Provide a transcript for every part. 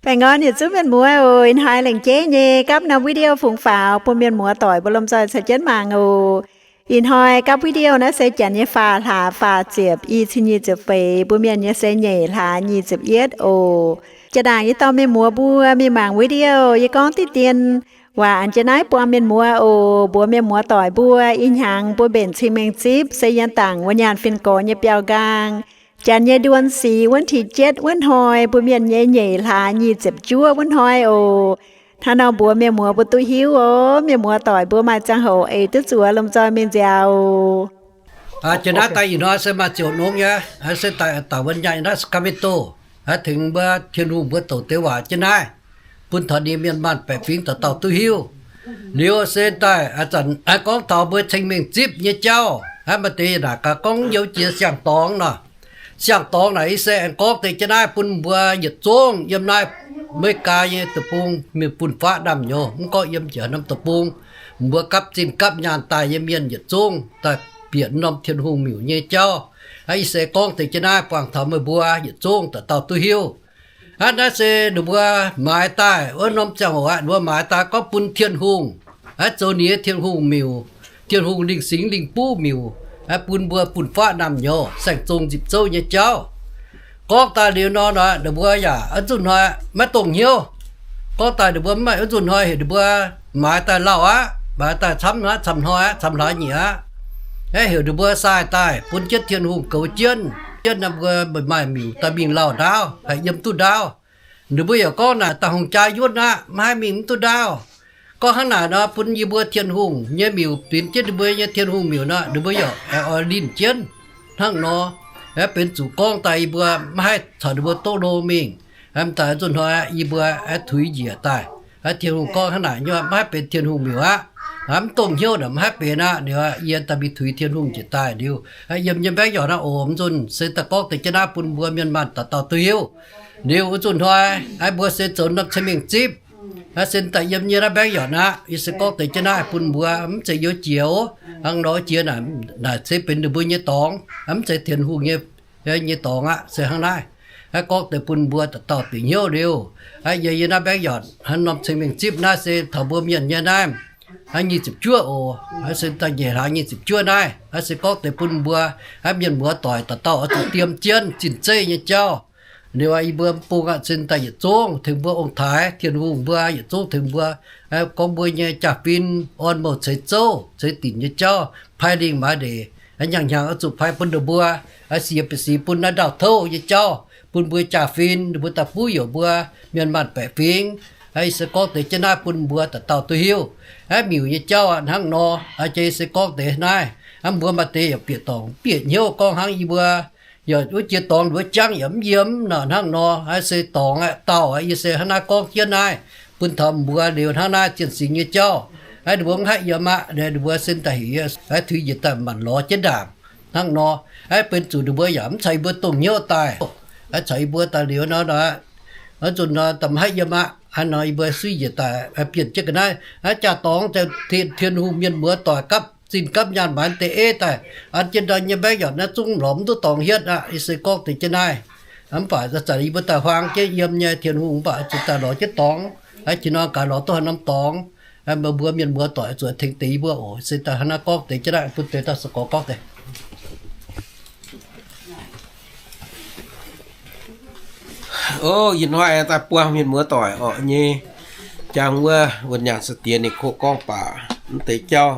Baengh orn yietc zungv mienh muoz oc. Ih hnoi lengc jeiv nyei gapv norm video fungx faaux bun mienh muoz doic mbuo lomh nzoih caux jienv mangc oc. Ih hnoi gapv video naaiv se janx nyei faah hlaax faah ziepc, i cin nyic ziepc feix, mbuo mienh nyei se nyeic hlaax nyic ziepc yietv oc. Jaa-ndaangc yie dorh mienh muoz mbuo mingh mangc video, yie gorngv diqv dien waac an jienv naaiv buangh mienh muoz oc. Mbuox mienh muoz doic mbuo, ih hnyangx mbuo mbenc cing-mengh zipv se yiem dangc wuov nyaanh fin-gorx nyei biauv-nqaang, janx nyei เดือนสี่ วันที่เจ็ด wuov hnoi, mbuo mienh nyei nyeic hlaax nyic ziepc juov wuov hnoi oc. Hnangv nor mbuox mienh muoz mbuo duqv hiuv oc. Mienh muoz doic mbuo maaih ziangh hoc eix duqv zuqc lomh nzoih mingh nziaauc. Jiex naaiv daaih ih hnoi se maaih ziouc nongx nyei, se daaih wuov nyaanh naaiv Sacramento, tengx mbuo Tin-Hungh mbuo douc deix waac jienv naaiv, bun taux ninh mienh maanh baeqc fingx dauh dauh duqv hiuv. Liuz se daaih zanc gorngv taux mbuo ceng-mengh zipv nyei jauv, maaih deix naaic gaax gorngv youz jiex siang-dorngx nor. Siang-dorngx naaic yie se aengx gorngv deix jienv naaiv bun mbuo yietc zungv yiem naaiv America nyei deic-bung, mienh fun-faqv naamh nyouz, mv gorngv yiem njiec norm deic-bung, mbuo gapv zinh gapv nyaanh daaih nyei mienh yietc zungv daaih bieqc norm Tin-Hungh miuc nyei jauv. Aa, yie se gorngv deix jienv naaiv buangh taux meih mbuo yietc zungv dauh dauh duqv hiuv. Aa, naaiv se ninh mbuo maaiz daaih wuov norm ziangh hoc aqv, ninh mbuo maaiz daaih gorngv bun Tin-Hungh, aa, zoux ninh nyei Tin-Hungh miuc, Tin-Hungh lingh singx lingh buv miuc, aa, bun mbuo fun-faqv naamh nyouz saeng-zong nzipc zouv nyei jauv. Gorngv daaih liuz nor, ninh mbuo yaac oix zunh hnoi maiv dongh hnyouv. Gorngv daaih ninh mbuo mv maaih oix zunh hnoi heuc ninh mbuo maaiz daaih lauh aqv, maaiz daaih camv hnoi aqv, camv hnoi aqv, camv hlaax nyieqc aqv. Aeqv, heuc ninh mbuo sai daaih bun jienv Tin-Hungh goux jienv, jienv naaiv mbuo maaih miuc daaih mingh lauh ndaauv, haih yiem duqv ndaauv. Ninh mbuo yaac gorngv naaic daaih hungh jaa yuotv aqv, maiv haih mingh mv duqv ndaauv. Gorngv hnangv naaic nor, bun yie mbuo Tin-Hungh nyei miuc, binc jienv ninh mbuo nyei Tin-Hungh miuc nor, ninh mbuo yaac oix linh jienv. Hnangv nor, aeqv, benx zuqc gorngv daaih yie mbuo maiv haih caux ninh mbuo doqv lo mingh. Mv daaih zunh hnoi yie mbuo aeqv tuix njiec daaih. Tin-Hungh gorngv hnangv naaic nyei, maiv haih benx Tin-Hungh miuc aqv. Mv dongh hnyouv naaic maiv haih benx aqv. Liuz yie daaih mingh tuix Tin-Hungh njiec daaih liuz, yiem nyei mbaengv yorc naaiv oc, mv zunh se daaih gorngv deix jienv naaiv bun mbuo mienh maanh dauh dauh duqv hiuv. Liuz wuov zunh hnoi, aeqv, mbuo se zoux norm ceng-mengh zipv, aeqv, se daaih yiem nyei naaiv mbaengv yorc naaiv, yie se gorngv deix jienv naaiv bun mbuo, mv zeiz youz jiex oc. Hnangv nor jiex naaic, naaic se benx ninh mbuo nyei dorngx, mv zeiz Tin-Hungh nyei, nyei dorngx aqv. Se hnangv naaiv, aeqv, gorngv deix bun mbuo dauh dauh bieqc hnyouv liuz, aeqv, yiem nyei naaiv mbaengv yorc hnangv norm ceng-mengh zipv naaiv se taux mbuo mienh nyei naaiv, aeqv, nyic ziepc juov oc. Aeqv, se daaih nyeic hlaax nyic ziepc juov naaiv, aeqv, se gorngv deix bun mbuo, aeqv, mienh muoz doic dauh dauh oix zuqc diem jienv zinh zeiv nyei jauv. Liuz yie mbuo bung aqv, se daaih yietc zungv tengx mbuo ong-taaix Tin-Hungh mbuo yietc zungv tengx mbuo, aeqv, gorngv mbuo nyei jaa-fin orn mouh ceix zouv ceix dinc nyei jauv, pai lingh maaiz ndeic, aeqv, hnyangx-hnyangx oix zuqc pai bun ninh mbuo, aeqv, siec bieqc sic bun naaiv ndaauh touv nyei jauv, bun mbuo jaa-fin ninh mbuo daaih buv youc mbuo mienh maanh baeqc fingx. Aeqv, yie se gorngv deix jienv naaiv bun mbuo dauh dauh duqv hiuv. Aeqv, miuc nyei jauv aqv hnangv nor, aeqv, jiex yie se gorngv deix naaiv. Aeqv, mbuo maaih deix yaac bieqc dorngc bieqc hnyouv gorngv hnangv yie mbuo yaac wuov jiex dorngx wuov jangv yaac mv yiem nor hnangv nor, aeqv, se dorngx aqv dauh aqv. Yie se hnangv naaiv gorngv jienv naaiv bun taux mbuo liuz hnangv naaiv zienh singx nyei jauv. Aeqv, ninh mbuo mv haih yiem aqv, ninh mbuo se daaih heuc yie aeqv tuix njiec daaih maanc lorz jienv ndaangc hnangv nor. Aeqv, benx zuqc ninh mbuo yaac mv caux yie mbuo dongh hnyouv daaih. Aeqv, caux yie mbuo daaih liuz nor, aeqv, zunh nor daaih mv haih yiem aqv. Hnangv nor yie mbuo suiv njiec daaih bienh jienv ga'naaiv, aeqv, jaa-dorngx Tin-Hungh mienh muoz doic gapv zinh gapv nyaanh maaiz deix eiv daaih an jienv ndorn nyei mbaengv yorc naaiv zungv lorz mv duqv dorngx hietv aqv. Yie se gorngv deix jienv naaiv. Mv baac zanc yie mbuo daaih huaang jienv yiem nyei Tin-Hungh, mv baac zuqc daaih lorz jienv dorngx. Aeqv, jiex nor gaax lorz duqv haaix norm dorngx, meih mbuo mienh muoz doic zuqc tengx deix yie mbuo oc. Se daaih hnangv naaiv gorngv deix jienv naaiv, bun deix dauh se gorx gorngv deix. O, ih hnoi daaih buangh mienh muoz doic orqc nyei, jangx wuov wuonh nyaanh saa-diex ninh koqv gorngv baac mv deix jauv.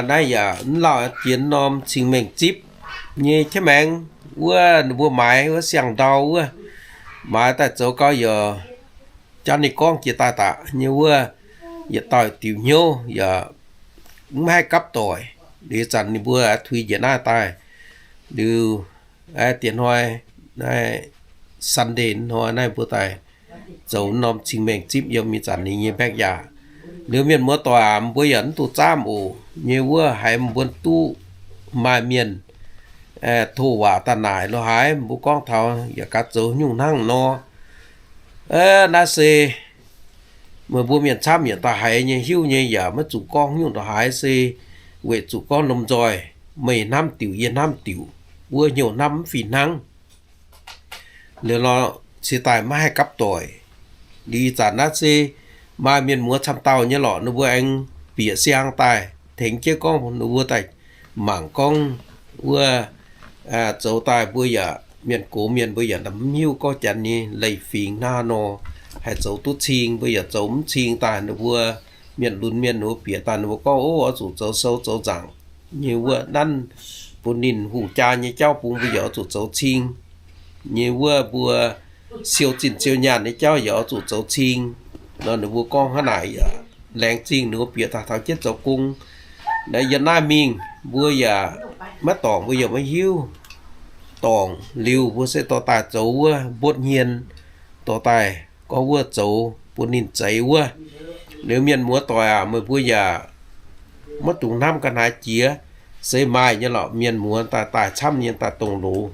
Naaiv yaac mv lauh jiex norm cing-mengh zipv nyei jienv maengx wuov, ninh mbuo maaiz wuov siang-ndau wuov, maaiz daaih zoux gau yaac janx ninh gorngv jiex daaih daaih nyei wuov, yietc dauh diuc hnyouv yaac mv haih gapv doic. Liuz zanc ninh mbuo tuix njiec naaiv daaih, liuz diex hnoi naaiv Sunday hnoi naaiv mbuo daaih zoux norm cing-mengh zipv yiem ih zanc ninh nyei mbaeqv yaac. Liuz mienh muoz doic aac, mbuo yaac mv duqv zaamv oc nyei wuov, haiz mbuo duqv maaih mienh tov waac daaih naaic lo haaix, mbuo gorngv taux yaac gaax zoux nyungc hnangv nor. Naaiv se meih mbuo mienh camv yaac daaih haiz nyei hiuv nyei, yaac maiv zuqc gorngv nyungc lo haaix, se weic zuqc gorngv lomh nzoih meih hnamv diuc yie hnamv diuc, wuov hnyouv hnamv mv fih hnangv. Liuz nor se daaih maiv haih gapv doic. Liuz ih zanc naaiv se maaih mienh muoz camv dauh nyei lorqc, ninh mbuo aengx bieqc siang daaih tengx jienv gorngv ninh mbuo daaih mangc gorngv wuov zoux daaih mbuo yaac mienh gox mienh mbuo yaac mv hiuv gorngv janx nyei leiz-fingx hnangv haaix nor haih zoux duqv cing, mbuo yaac zoux mv cing daaih. Ninh mbuo mienh lunx mienh ninh mbuo bieqc daaih ninh mbuo gorngv, ov, oix zuqc zoux sou zoux nzaangc nyei wuov nanv bun ninh hungh jaa nyei jauv bung mbuo yaac oix zuqc zoux cing nyei wuov mbuo siou zinh siou nyaanh nyei jauv yaac oix zuqc zoux cing. Nor ninh mbuo gorngv hnangv naaic yaac laengz zingh ninh mbuo bieqc daaih taux jienv zoux gong. Naaiv yiem naaiv mingh mbuo yaac maiv dorngc, mbuo yaac maiv hiuv. Dorngc liuz mbuo se dorh daaih zoux wuov mbotv hmien, dorh daaih gorngv wuov zoux bun ninh zeix wuov. Liuz mienh muoz doic aac, meih mbuo yaac maiv dungx hnamv ga'naaiv jiex, se maaih nyei lorqc, mienh muoz daaih daaih camv nyei daaih dongh loz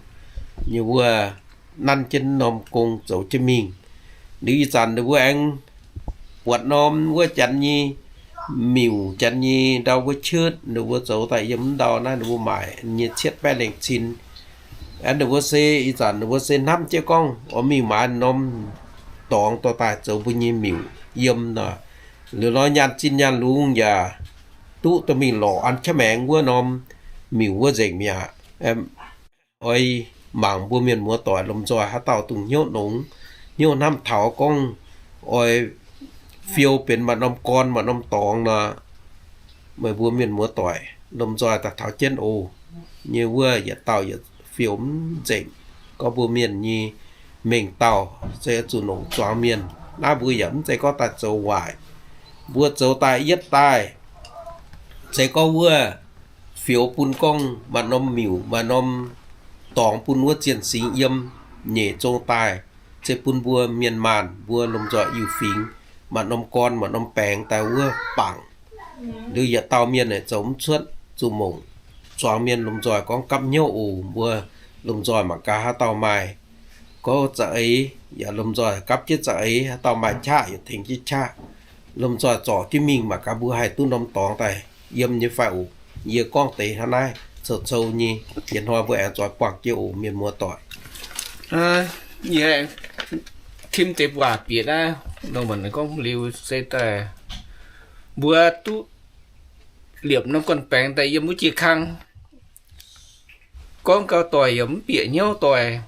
nyei wuov nanv jienv norm gong zoux jienv mingh. Liuz ih zanc ninh mbuo aengx buatc norm wuov janx nyei miuc, janx nyei ndau wuov cietv, ninh mbuo zoux daaih yiem wuov ndau naaiv ninh mbuo maaic nyei cietv baeqv lengh cin. Aengx ninh mbuo se ih zanc ninh mbuo se hnamv jienv gorngv oix mingh maaiz norm dorngx dorh daaih zoux mbuo nyei miuc yiem nor. Liuz nor nyaanh zinh nyaanh lungz yaac duqv dorh mingh lorqc an qaqv maengx wuov norm miuc wuov nzengc mi'aqv. Oix mangc mbuo mienh muoz doic lomh nzoih haaix dauh dungx hnyouv nongx, hnyouv hnamv taux gorngv oix fiou benx maaih norm gorn maaih norm dorngx nor, meih mbuo mienh muoz doic lomh nzoih daaih taux jienv oc. Nyei wuov yietc dauh yietc fiou mv nzengc. Gorngv mbuo mienh nyei mengh dauh se zuqc nongc zuangx mienh. Naaiv mbuo yaac mv zeiz gorngv daaih zoux waaic. Mbuo zoux daaih yietv daaih se gorngv wuov fioux bun gorngv maaih norm miuc maaih norm dorngx bun wuov zienh singx yiem nyeic zong daaih, se bun mbuo mienh maanh mbuo lomh nzoih Iu-Fingx maaih norm gorn maaih norm baengx daaih wuov bangc. Liuz yietc dauh mienh naaic zoux mv cuotv zuqc mongc. Zuangx mienh lomh nzoih gorngv gapv hnyouv oc. Mbuo lomh nzoih mangc gaax haaix dauh maaih gorngv za'eix yaac lomh nzoih gapv jienv za'eix, haaix dauh maaih qaqv yaac tengx jienv qaqv. Lomh nzoih zorc jienv mingh mangc gaax mbuo haih duqv norm dorngx daaih yiem nyei fai oc. Yie gorngv deix hnangv naaiv cou-cou nyei. Yietc hnoi mbuo aengx zueiz buangh jienv oc mienh muoz doic. Yie tim deix waac bieqc naaiv, nor mbuo gorngv liuz se daaih mbuo duqv liepc norm gorn-baengx daaih yiem wuov jiex kang. Gorngv gau doic yaac mv bieqc hnyouv doic,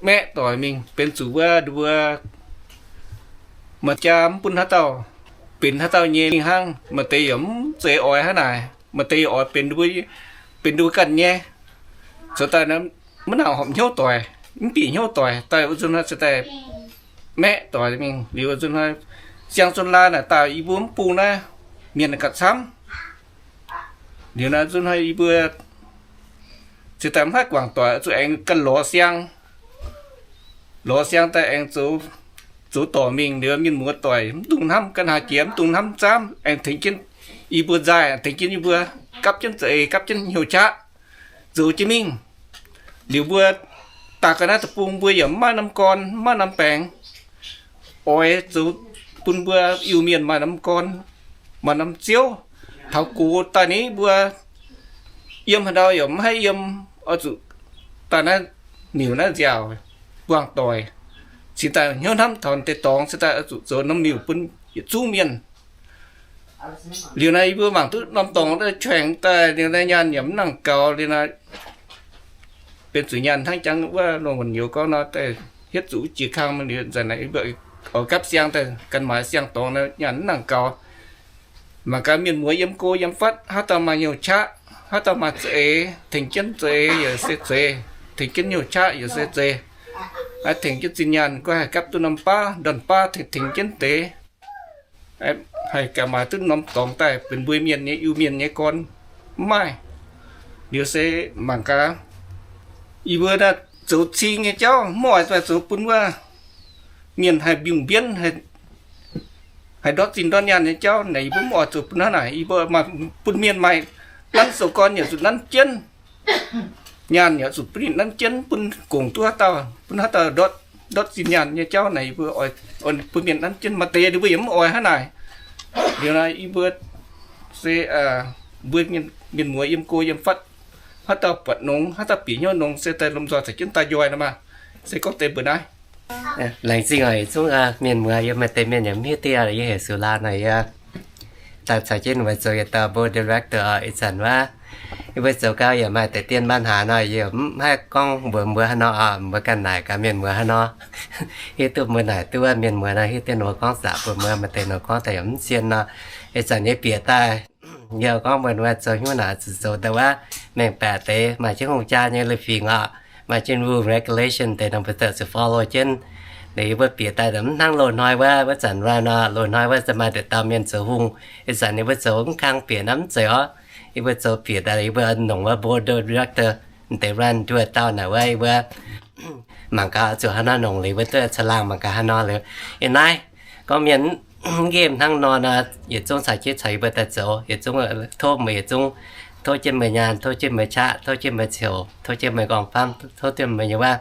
maeqv doic mingh benx zuqc wuov, mbuo maaih jaa mv bun haaix dauh, benx haaix dauh nyei mingh hnangv. Maaih deix yaac mv zeiz oix hnangv naaic, maaih deix yaac oix benx, benx nduov ganh nyei. Zoux daaih maiv nangc horpc hnyouv doic, mv bieqc hnyouv doic daaih wuov nzunc hnoi se daaih maeqv doic mingh. Liuz nzunc hnoi siang zunv laa naaic daaih yie mbuo mv bung naaiv mienh gauh camv. Liuz naaiv nzunc hnoi yie mbuo se daaih mv haih guangc doic, zuqc aengx ganh lorz siang. Lorz siang daaih aengx zoux, zoux dorc mingh. Liuz mienh muoz doic mv dungx hnamv ga'naaiv jiex, mv dungx hnamv zaamv, aengx tengx jienv yie mbuo nzaaih, tengx jienv yie mbuo gapv jienv za'eix, gapv jienv hnyouv qaqv zoux jienv mingh. Liuz mbuo daaih ga'naaiv deic-bung mbuo yaac mv maaih norm gorn, mv maaih norm baengx. Oix zoux bun mbuo Iu-Mienh maaih norm gorn, maaih norm ziouv. Taux gox daaih ni mbuo yiem haaix ndau yaac mv haih yiem, oix zuqc daaih naaiv miuc naaiv nziaauc buangh doic. Cingx daaih hnyouv hnamv taux deix dorngx se daaih oix zuqc zoux norm miuc bun yietc zungv mienh. Liuz naaiv yie mbuo mangc duqv norm dorngx quengx daaih liuz naaiv nyaanh yaac mv nangc gaux liuz naaiv benx zuqc nyaanh hnangv jangx wuov Longc Wuonh Nyouz gorngv nor, daaih hietv zuqc wuov jiex kang liuz nzengc naaiv yie mbuo oix gapv siang daaih ganh maaiz siang dorngx naaiv nyaanh mv nangc gaux. Mangc gaax mienh muoz yiem go yiem fatv, haaix dauh maaih hnyouv qaqv, haaix dauh maaih za'eix, tengx jienv za'eix yaac se za'eix, tengx jienv hnyouv qaqv yaac se za'eix. Tengx jienv zinh nyaanh gorngv haih gapv duqv norm baav ndorn baav tengx jienv deix, haih ganh maaiz duqv norm dorngx daaih benx mbuo mienh nyei Iu-Mienh nyei gorn mv maaih. Liuz se mangc gaax yie mbuo naaiv zoux cing nyei jauv mv oix zoux bun wuov mienh haih mbiungc mbienv, haih ndortv zinh ndortv nyaanh nyei jauv naaic yie mbuo mv oix zoux bun hnangv naaic. Yie mbuo maaih bun mienh maaih nanv zoux gorn yaac zuqc nanv jienv, nyaanh yaac zuqc bun ninh nanv jienv, bun gongc duqv haaix dauh, bun haaix dauh ndortv, ndortv zinh nyaanh nyei jauv naaic yie mbuo oix bun mienh nanv jienv. Maaih deix ninh mbuo yaac mv oix hnangv naaic. Liuz naaiv yie mbuo se mbuo mienh muoz yiem go yiem fatv, haaix dauh buatc nongx, haaix dauh bieqc hnyouv nongx se daaih lomh nzoih caux jienv daaih njoih nor maah. Se gorngv deix mbuo naaiv Laengz zingh oc, yietc zungv mienh muoz, yie maaih deix mienh yaac mv hiuv duqv, yie heuc Sula nor, yie daaih caux jienv ninh mbuo zoux yietc dauh board director oc. Ih zanc wuov yie mbuo zoux gau yaac maaih deix dien mbaanh hlaax nor, yie mv haih gorngv mbuox mbuo haaix nor oc, mbuo ganh naaic gaax mienh muoz haaix nor. Hiuv duqv mbuo naaic duqv wuov mienh muoz nor, hiuv duqv ninh mbuo gorngv zaqc bun mbuo, maaih deix ninh gorngv daaih yaac mv zien nor. Ih zanc yie bieqc daaih, yie gorngv mbuox ninh mbuo zoux hnyouv naaic zuqc zoux daaih wuov, mengh baeqc deix maaih jienv hungh jaa nyei leiz-fingx oc, maaih jienv rule regulation deix nor mbuo zuqc follow jienv. Liuz yie mbuo bieqc daaih mv hnangv loz-hnoi wuov, wuov zanc wuov nor, loz-hnoi wuov maaih deix dauh mienh zoux hungh. Ih zanc yie mbuo zoux mv kang bieqc naaiv mv zeiz orqc. Yie mbuo zoux bieqc daaih yie mbuo nongc wuov board director deix run nduoh dauh naaic wuov, yie mbuo mangc gaax zuqc haaix nor nongc liuz, yie mbuo duqv caangh laangh mangc gaax haaix nor liuz. Ih naaiv gorngv mienh mv nqemh hnangv nor nor, yietc zungv caux jienv caux yie mbuo daaih zoux, yietc zungv tov meih, yietc zungv tov jienv meih nyaanh, tov jienv meih qaqv, tov jienv meih ziouc, tov jienv meih nqorngv-famv, tov jienv meih nyei wuov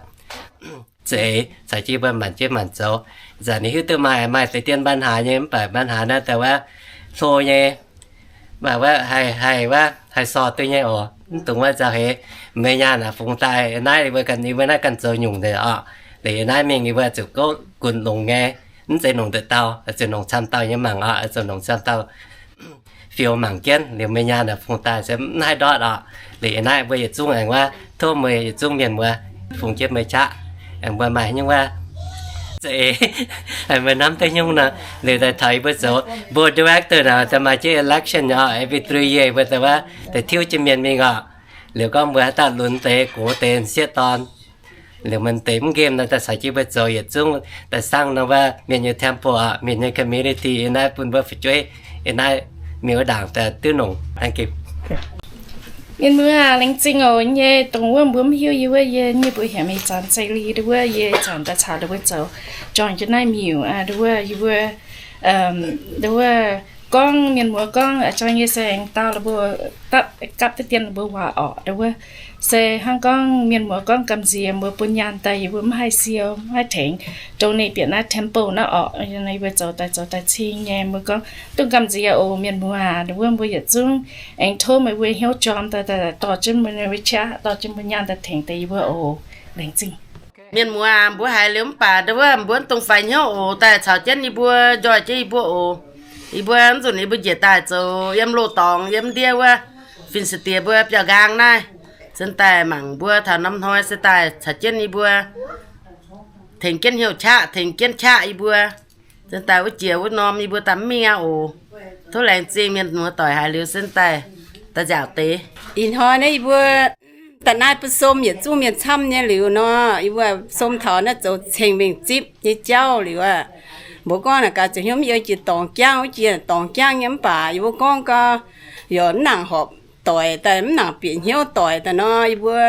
za'eix caux jienv mbuo maanc jienv maanc zoux. Ih zanc ninh hiuv duqv maaih, maaih deix dien mbaanh hlaax nyei, mv baac mbaanh hlaax naaiv daaih wuov hlo nyei, maaih wuov haih, haih wuov haih sorh duqv nyei oc. Mv dungx wuov nzauh heix, meih nyaanh aac fungx daaih naaiv, yie mbuo ganh, yie mbuo naaiv ganh zoux nyungc nzengc oc. Liuz naaiv mingh yie mbuo zuqc gorngv gunv longx nyei, mv zeiz nongc nduoh dauh, zuqc nongc camv dauh nyei mangc oc, zuqc nongc camv dauh fiou mangc jienv. Liuz meih nyaanh aac fungx daaih se mv haih ndortv oc. Liuz naaiv mbuo yietc zungv aengx wuov tov meih yietc zungv mienh muoz fungx jienv meih qaqv, aengx mbuo maaih nyungc wuov za'eix, meih hnamv duqv nyungc nor. Liuz daaih taux yie mbuo zoux board director naaic, daaih maaih jienv election oc, every three year mbuo daaih wuov daaih tiuv jienv mienh mingh oc. Liuz gorngv mbuo haaix dauh lunx deix gox deix sieqv dorn, liuz maaih deix mv nqemh nor daaih caux jienv mbuo zoux yietc zungv daaih sangv nor wuov mienh nyei temple oc, mienh nyei community yiem naaiv bun mbuo fu'jueiv yiem naaiv mingh wuov ndaangc daaih duqv nongc. Mienh muoz, laengz zingh oc. Nyei dongh wuov mbuo mv hiuv yie wuov, yie nyei mbuo hietc mingh zanc zeih li nduov wuov, yie zanc daaih caux nduov mbuo zoux join jienv naaiv miuc nduov wuov, yie mbuo nduov wuov gorngv mienh muoz gorngv jang yie se aengx dau mbuo gapv duqv dien mbuo waac orqc nduov wuov. Se hnangv gorngv mienh muoz gorngv gamh nziex mbuo bun nyaanh daaih yie mbuo mv haih siou mv haih tengx, dongh ninh bieqc naaiv temple naaiv orqc, yie mbuo zoux daaih zoux daaih cing nyei, mbuo gorngv duqv gamh nziex oc mienh muoz aac, nduov wuov mbuo yietc zungv aengx tov meih mbuo hnyouv jorm daaih dorh jienv mbuo nyei qaqv, dorh jienv mbuo nyaanh daaih tengx deix yie mbuo oc. Laengz zingh. Mienh muoz aac, mbuo haiz liuz mv baac nduov wuov mbuo mv dungx faix hnyouv oc, daaih caux jienv yie mbuo njoih jienv yie mbuo oc. Yie mbuo mv nzunc yie mbuo njiec daaih zoux yiem loz-dorngx yiem ndiev wuov fin-saeng-diex mbuo biauv-nqaang naaiv, se daaih mangc mbuo taux norm hnoi se daaih caux jienv yie mbuo tengx jienv hnyouv qaqv, tengx jienv qaqv yie mbuo. Sen daaih wuov jiex wuov norm yie mbuo daaih mv mingh aqv oc. Tov laengz zingh mienh muoz doic haiz liuz sen daaih daaih nziaauc deix. Ih hnoi naaiv yie mbuo daaih naaiv bun sou yietc zungv mienh camv nyei liuz nor, yie mbuo sou taux naaiv zoux ceng-mengh zipv nyei jauv liuz aqv. Mbuo gorngv naaic gaax ziouc hnyouv mv yiem jiex dorngx jangv, wuov jiex dorngx jangv nyei mv baac yie mbuo gorngv gau, yaac mv nangc horpc doic daaih, mv nangc bieqc hnyouv doic daaih nor, yie mbuo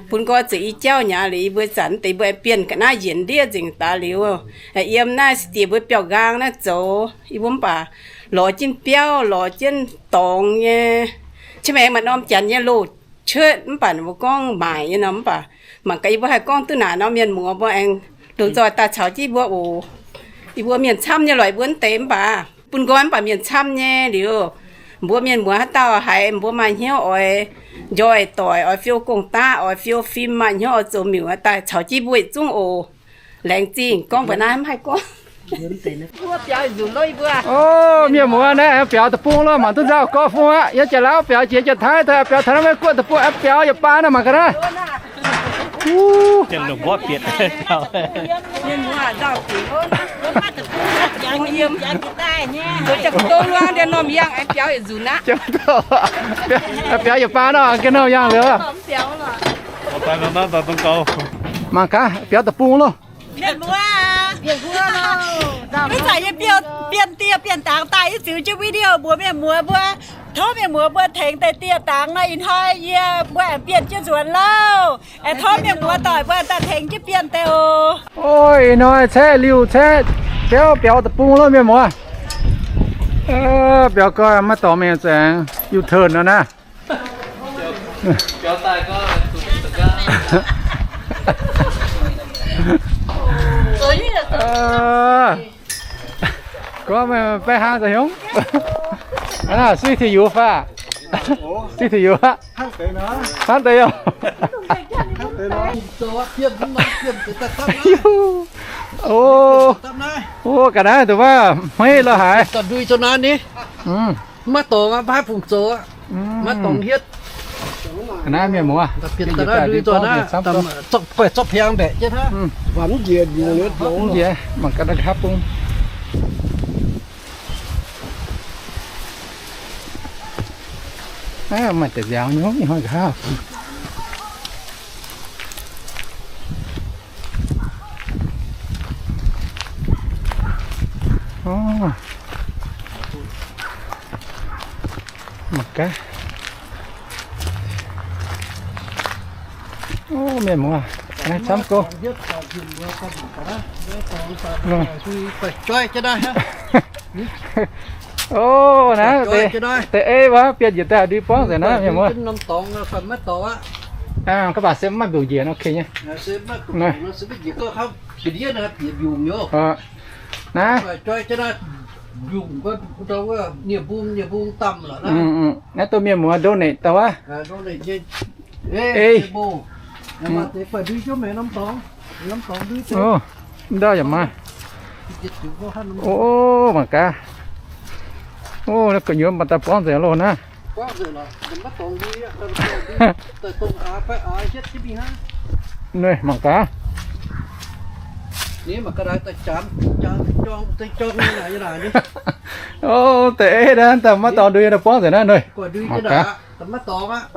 bun nqoi ziouc i jauv nyei liuz, yie mbuo zanc deix mbuo aengx bienh ga'naaiv njiec ndiev nzengc daaih liuz, yiem naaiv se diex mbuo biauv-nqaang naaiv zoux, yie mbuo mv baac lorz jienv biauv, lorz jienv dorngx nyei. Qiex maengx maaih norm janx nyei loz cuotv mv baac mbuo gorngv maaic nyei nor mv baac mangc gaax yie mbuo haih gorngv duqv naaic nor mienh muoz mbuo aengx longc nzoih daaih caux jienv yie mbuo oc. Yie mbuo mienh camv nyei lorqc, yie mbuo mv deix mv baac bun nqoi mv baac mienh camv nyei liuz, mbuo mienh muoz haaix dauh haiz mbuo maaih hnyouv oix njoih doic, oix fiou gong-daqv, oix fiou fim, maaih hnyouv oix zoux miuc daaih caux jienv mbuo yietc zungv oc. Laengz zingh. Gorngv mbuox naaiv mv haih gorngv. Mienh muoz naaiv biaux deic-bung loh, mangc duqv nzauh gorqv fungx aqv. Yiem Janx-Laauv biaux jiex Janx-Taiv, biaux taux naaiv maiv guoqv deic-bung aengx biaux yietc baac naaiv mangc gaax naaiv. Biaux yietc baac nor, gengh norm yangh liuz. Mangc gaax, biaux deic-bung loh. Mienh muoz, ih zanc yie bienh dieh bienh dangx daaih, yie ziux jienv video mbuox mienh muoz mbuo, tov mienh muoz mbuo tengx deix dieh dangx nor, ih hnoi yie mbuo aengx bienh jienv nzuonx lauh. Aengx tov mienh muoz doic mbuo daaih tengx jienv bienh deix oc. Ih hnoi caeqv liuh caeqv biauv biaux deic-bung loh mienh muoz. Biaux gau maiv dorngx mingh, aengx U-turn nor naaiv. Gorngv meih baeqc hlang zoux hnyungv? Suiv taux yie fai? Suiv taux yie aqv. Hnangv deix yaac. Hiuv. O, o, ga'naaiv dongh wuov hmeiv lo haaix. Maiv dorngx mv haih fungc zoux aqv. Maiv dorngx hietv. Ga'naaiv mienh muoz, zorqv piangx mbaeqc jienv hnangv. Mangc gaax naaiv nqa'haav bung. Maaih deix nziaaux nyei hnoi nqa'haav. Mangc gaax. O, mienh muoz, camv go. O, naaiv deix ei wuov, bienh njiec daaih ndui buangv nzengc naaiv, mienh muoz. Mv baac se maiv mbiungc njiec, ok nyei. Naaiv, naaiv dongh mienh muoz donate daaih wuov. Ei, ndau yaac maaih. O, mangc gaax. O, naaiv gu'nyuoz maaih daaih buangv nzengc loh naaiv. Mangc gaax. O, deix ei naaiv daaih maiv dorngx ndui, daaih buangv nzengc naaiv nuih. Mangc gaax.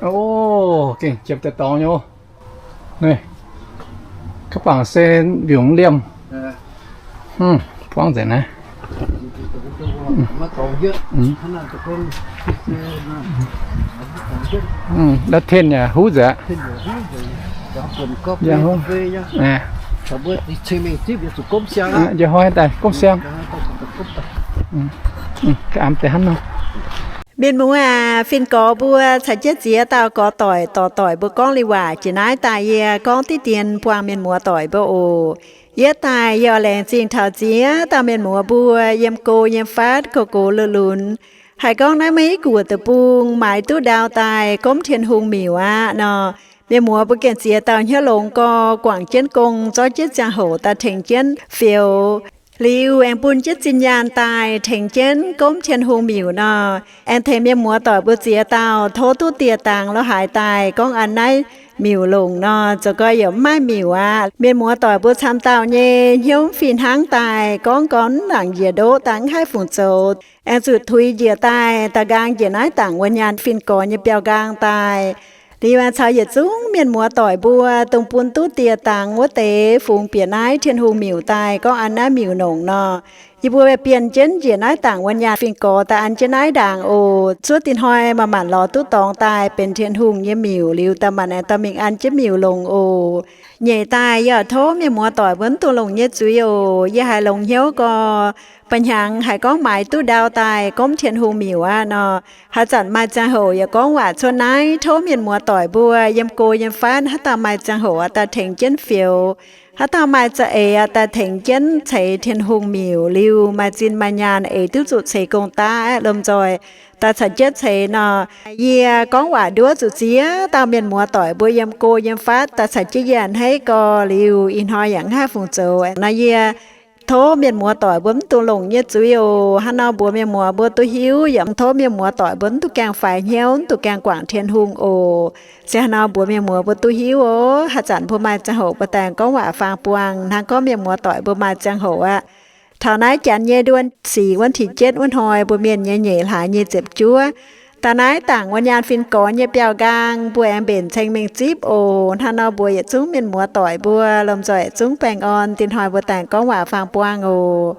O, gengh ziepc daaih dorngx nyei. Naaiv, kaav bangc se mbiungc liemh. Buangv nzengc naaiv. Naaiv tengx yaac huv nzengc. Njiec hnoi daaih gomv siang. Mienh muoz aac, fin-gorx mbuo caux jienv ziex dauh gorx-doic, dorc doic mbuo gorngv liuz waac jiex naaiv daaih, yie gorngv diqv dien buangh mienh muoz doic mbuo oc. Yietv daaih yie oix laengz zingh taux ziex dauh mienh muoz mbuo yiem go yiem fatv, gox gox lunx lunx, haih gorngv naaiv maiv i guoqv deic-bung maaiz duqv ndau daaih gomv Tin-Hungh miuc aqv nor. Mienh muoz mbuo gengh ziex dauh hnyouv longx gorx, guangc jienv gong, zorqv jienv ziangh hoc daaih tengx jienv fioux. Liuz aengx bun jienv zinh nyaanh daaih tengx jienv gomv Tin-Hungh miuc nor. Aengx tengx mienh muoz doic mbuo ziex dauh tov duqv dieh dangx lorz haaix daaih gorngv an naaiv miuc longc nor, zoux gau yaac mv maaih miuc aqv. Mienh muoz doic mbuo camv dauh nyei hnyouv fih hnangv daaih gorngv gorngv mv nangc njiec ndoqv daaih mv haih fungc zoux. Aengx zuqc tuix njiec daaih, da'nqaang njiec naaiv dangc wuov nyaanh fin-gorx nyei biauv-nqaang daaih. Liuz aengx caux yietc zungv mienh muoz doic mbuo dongh bun duqv dieh dangx wuov deix fungx bieqc naaiv Tin-Hungh miuc daaih gorngv an naaiv miuc longc nor. Yie mbuo bienh jienv njiec naaiv dangc wuov nyaanh fin-gorx daaih an jienv naaiv ndaangc oc. Zuov dinh hnoi maaih manc lorz duqv dorngx daaih benx Tin-Hungh nyei miuc liuz, daaih manc aengx dorh mingh an jienv miuc longc oc. Nyeic daaih yie oix tov mienh muoz doic mbuo mv dungx longc nyei zuiz oc. Yie haiz longx hnyouv gorx, ba'hnyangx haiz gorngv maaiz duqv ndau daaih gomv Tin-Hungh miuc aqv nor. Haaix zanc maaih ziangh hoc yaac gorngv waac cuotv naaiv, tov mienh muoz doic mbuo yiem go yiem fatv haaix dauh maaih ziangh hoc oix daaih tengx jienv fioux, haaix dauh maaih za'eix oix daaih tengx jienv ceix Tin-Hungh miuc liuz, maaih zinh maaih nyaanh eix duqv zuqc ceix gong-daqv aeqv, lomh nzoih daaih caux jienv ceix nor. Yie gorngv waac nduov zuqc ziex dauh mienh muoz doic mbuo yiem go yiem fatv daaih caux jienv yie a'hneiv gorx liuz, ih hnoi yaac mv haih fungc zoux nor. Yie tov mienh muoz doic mbuo mv dungx longc nyei zuiz oc. Hnangv nor mbuox mienh muoz mbuo duqv hiuv, yaac tov mienh muoz doic mbuo mv dungx gaengh faix hnyouv, mv dungx gaengh guangc Tin-Hungh oc. Se hnangv nor mbuox mienh muoz mbuo duqv hiuv oc. Haaix zanc mbuo maaih ziangh hoc mbuo daaih gorngv waac faang buangh hnangv, gorngv mienh muoz doic mbuo maaih ziangh hoc aqv. Taux naaiv janx nyei เดือนสี่ วันที่เจ็ด wuov hnoi, mbuo mienh nyei nyeic hlaax nyei ziepc juov, daaih naaiv dangc wuov nyaanh fin-gorx nyei biauv-nqaang, mbuo aengx mbenc ceng-mengh zipv oc. Hnangv nor mbuox yietc zungv mienh muoz doic mbuo lomh nzoih yietc zungv baengh orn, dinh hnoi mbuo daaih gorngv waac faang buangh oc.